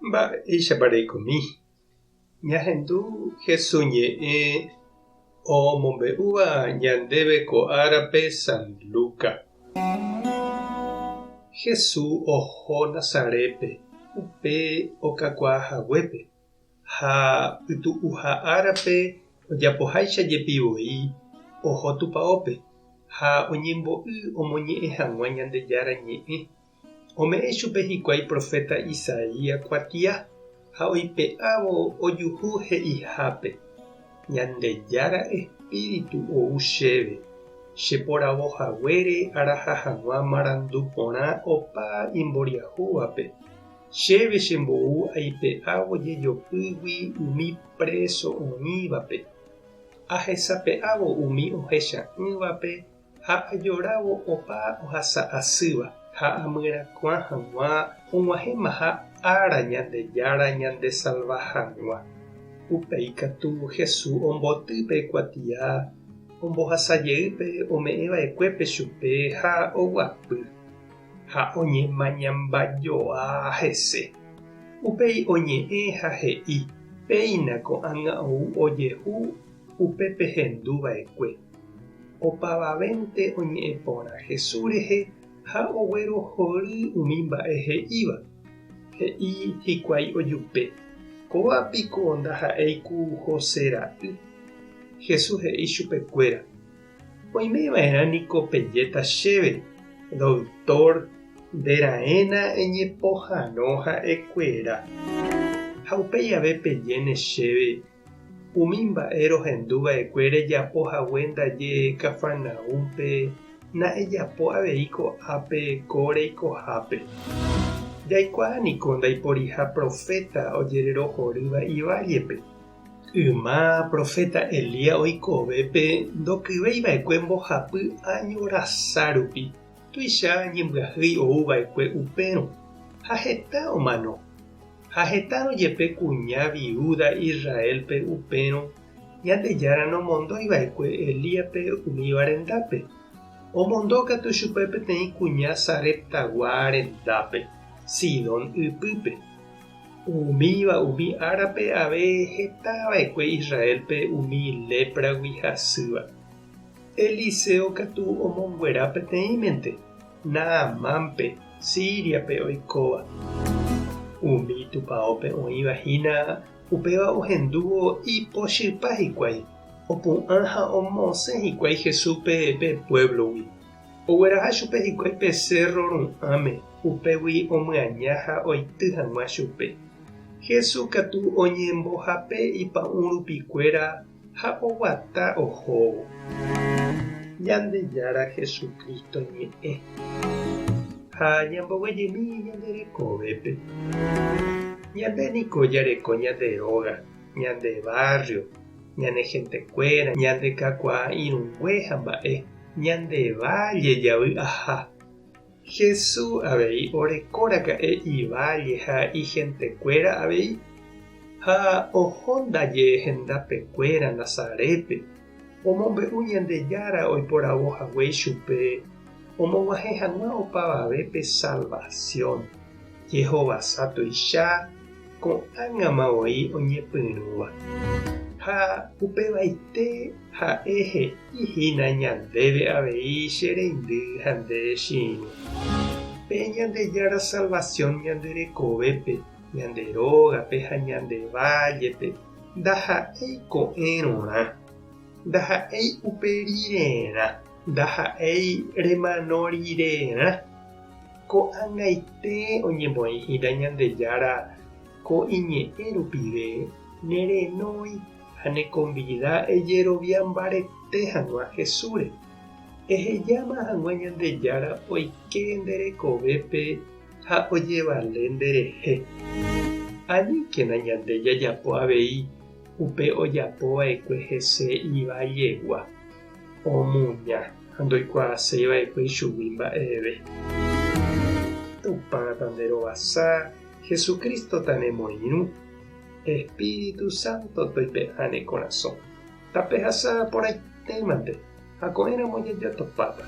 Mba'éichapa reikomi? Ñahendu Jesús ñe'ẽ omombe'úva ñandéve ko árape San Lucas. Jesús oho Nazarétpe, upe okakuaa haguépe, ha pytu'uha árape ojapoháicha jepi voi oho tupaópe ha oñembo'y omoñe'ẽ hag̃ua Ñandejára Ñe'ẽ. Ome'ẽ chupe hikuái proféta Isaías kuatia ha oipe'ávo ojuhu he'ihápe, Ñandejára espíritu ou chéve, che poravo haguére araha hag̃ua marandu porã opa imboriahúvape, chéve chembou aipe'ávo jejopýgui umi préso oĩvape, ahesape'ávo umi ohecha'ỹvape Ha ajorávo opa ohasa asýva ha amyerakuã hag̃ua og̃uahẽmaha ára Ñandejára ñandesalva hag̃ua. Upéi katu Jesús omboty pe kuatia ombohasa jey pe ome'ẽ va'ekuépe chupe ha oguapy, ha oñemañambajoa hese. Upéi oñe'ẽ ha he'i, Péina ko'ág̃a ou ojehu upe pehendu va'ekue. Opavavénte oñe'ẽ porã Jesús rehe ha oguerohory umi mba'e he'íva. He'i hikuái ojupe, Kóva piko ndaha'éi ku José ra'y? Jesús he'i chupekuéra, Oime va'erã niko pejéta chéve, Doktór, nde raẽna eñepohãno ha'ekuéra. Ha upéi ave pejéne chéve, Umi mba'e rohendu va'ekue rejapo hague ndaje Cafarnaúmpe na'ejapo avei ko'ápe ko reikohápe. Jaikuaa niko ndaiporiha proféta ojererohorýva ivállepe. Yma proféta Elías oikovépe ndokyvéi va'ekue mbohapy áño rasa rupi, tuicha ñembyahýi ou va'ekue upérõ, ha heta omano. Ha hetárõ jepe kuña viúda Israélpe upérõ, Ñandejára nomondói va'ekue Elíaspe umíva rendápe. Omondo katu chupe peteĩ kuña Sareptagua rendápe, Sidón ypýpe. Umíva umi árape ave heta va'ekue Israélpe umi lépragui hasýva. Eliseo katu omonguera peteĩmente. Naamánpe, Síriape oikóva. Umi tupaópe oĩva hína upéva ohendúvo ipochypa hikuái, opu'ã ha omosẽ hikuái Jesúspe pe puévlogui. Ogueraha chupe hikuái pe sérro ru'ãme, upégui omyaña ha oity hag̃ua chupe. Jesús katu oñembohape ipa'ũ rupikuéra ha oguata ohóvo. Ñandejára Jesucristo ñe'ẽ. Ha ñamboguejymi ñande rekovépe. Ñande niko jareko ñande róga, ñande barrio, ñane gentekuéra, ñande kakuaa irũngue ha mba'e, ñande valle javy'aha. Jesús avei orekoraka'e ivalle ha igentekuéra avei, ha oho ndaje hendapekuéra Nazarétpe, omombe'u Ñandejára oiporavo hague ichupe omog̃uahẽ hag̃ua opavavépe salvasión, jehovasa tuicha ko'ág̃ama voi oñepyrũva. Ha upevaite ha'e he'i hína ñandéve avei che reindy ha nde che irũ. Pe Ñandejára salvasión ñande rekovépe, ñande rógape ha ñande vállepe ndaha'éi ko'ẽrõrã, ndaha'éi upe rirerã, ndaha'éi remano rirerã. Ko'ag̃aite oñemoĩ hína Ñandejára ko iñe'ẽ rupive nerenói ha nekonvida ejerovia mbarete hag̃ua Jesúsre. Ehejáma hag̃ua Ñandejára oike nde rekovépe ha ojevale nderehe. Aníkena ñande jajapo avei upe ojapo va'ekue hese ivallegua. Omuña ha ndoikuaaséi va'ekue ichugui mba'eve. Tupã tanderovasa, Jesucristo tanemoirũ, Espíritu Santo toipe'a ne korasõ. Tapehasa porãitémante ha ko'ẽramo jajatopáta.